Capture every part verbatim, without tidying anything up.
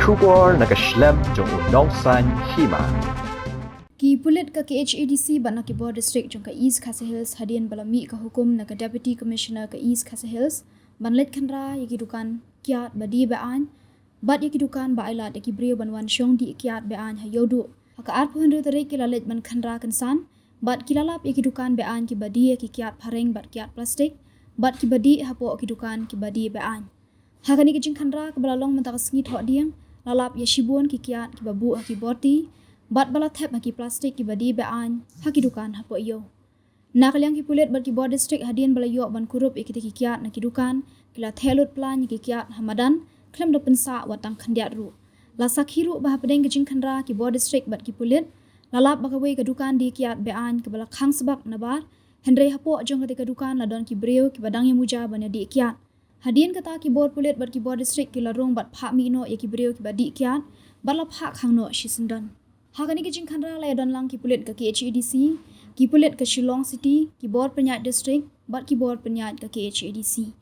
Khubor na ka shlem jong u nongsaiñ hima. Ki pulit ka K H A D C bad na ki bor district jong ka East Khasi Hills hadien ba la mih ka hukum na ka Deputy Commissioner ka East Khasi Hills ban leit khynra ïa ki dukan kiad ba die ba aiñ bad ïa ki dukan ba ai lad ïa ki briew ban wan shong dih kiad ba aiñ ha Ïewduh. Ha ka arphew hynriew tarik ki la leit ban khynra kynsan bad ki la lap ïa ki dukan ba aiñ kiba die ïa ki kiad phareng bad kiad plastik bad kiba dih hapoh ki dukan kiba die ba aiñ. Ha kane ka jingkhynra kaba la long mynta ka sngi Thohdieng, la lap ïa shibun ki kiad kiba buh ha ki borti bad ba la thep ha ki plastik kiba die ba aiñ ha ki dukan hapoh ïew. Na ka liang ki pulit bad ki bor district hadien ba la ïoh ban kurup ïa kita ki kiad na ki dukan, ki la theh lut plan ïa ki kiad ha madan khlem da pynsah wat tang khyndiat ruh. La sakhi ruh ba hapdeng ka jingkhynra ki bor district bad ki pulit la lap ba kawei ka dukan die kiad ba aiñ kaba la khang sbak nabar, hynrei hapoh jong kata ka dukan la don ki briew kiba dang ïa muja ban ïa dih kiad. Hadien kata ki bor pulit bad ki bor district ki la rung bad phah mih noh ïa ki briew kiba dih kiad bad la phah khang noh shisyndon. Ha kane ka jingkhynra la ïa don lang ki pulit ka K H A D C, ki pulit ka Shillong City, ki bor pynïaid district bad ki bor pynïaid ka K H A D C.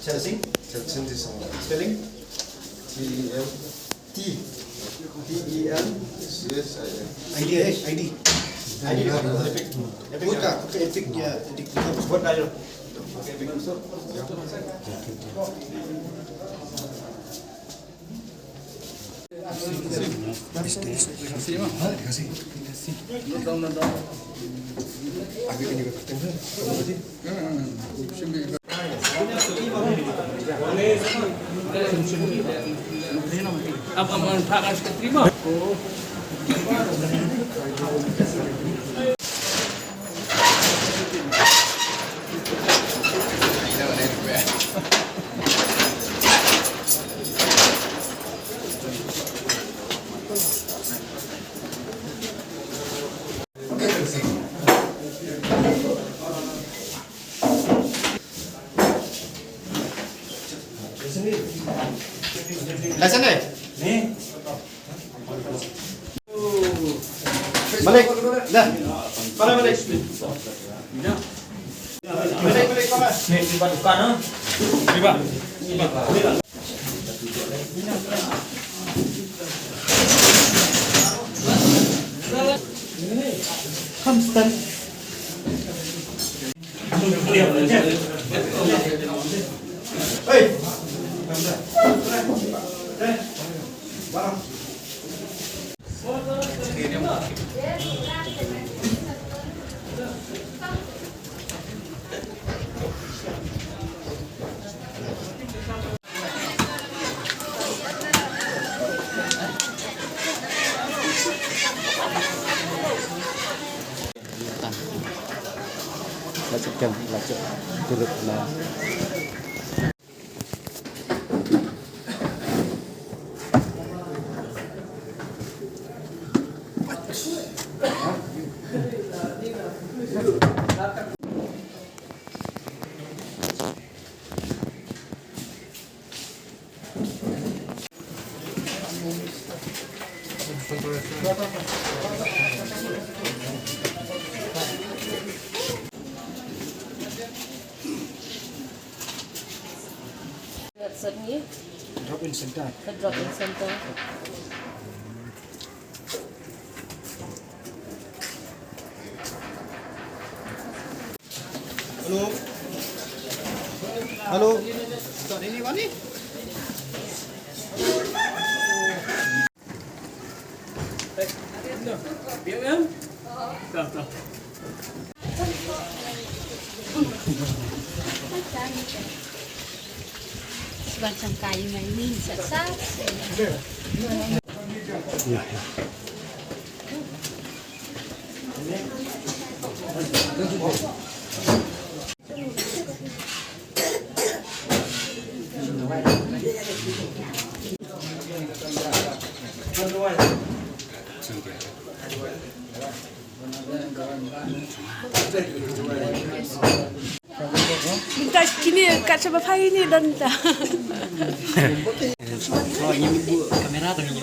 Chelsea? Chelsea, this one. Spelling? T E L. T. T E L C H I A. I D, I D. I D. Epic. Epic. Epic. What are you? License ne? Balik. Dah. Balik, balik. Balik, balik, balik. Ni, ni buat buka, no? Ni, Pak. Ni, Pak. Come, stand. Drop-in center. Drop-in center. Hello. Hello. Got anyone? Stop, stop. Ban chang kai mai ni sa sa. Mynta kine kat shaba phai ni don ta. Oh, ini bu kamera tu ni.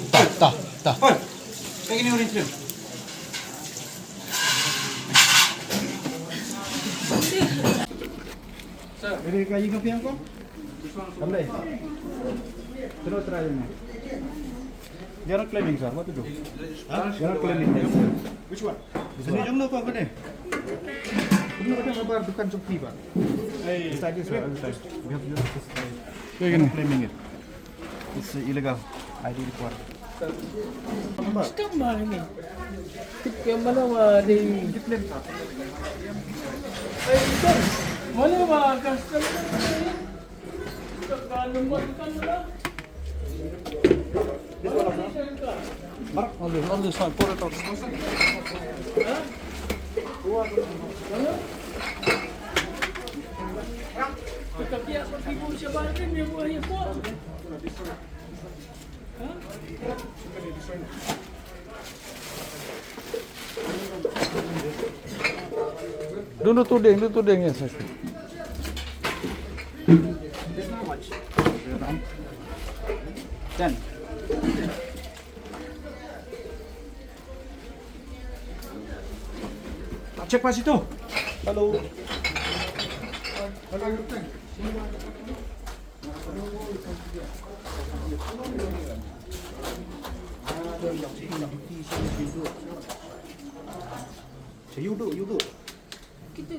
Tah, tah, tah. Oi, kayak gini orang film. Jadi kayak gini film kok? Come on. Terus try ini. They are not claiming, sir. What to do? Huh? They are not claiming. Which one? This one. Jom no pa bane. Jom no pa, dukan jong phi ba. Hey. Beside this, sir. Beside. We have used this side. They are not claiming it. It's illegal I D report. Customer ni. Tip yang mana wa di. Ay, ito. Mana wa customer ni? Mark, all this, all this one, pour it out. Dun tu ding, dun tu ding, yes, yes. Ten. Check pa situ. Hello. Hello. You do, you do. Kita.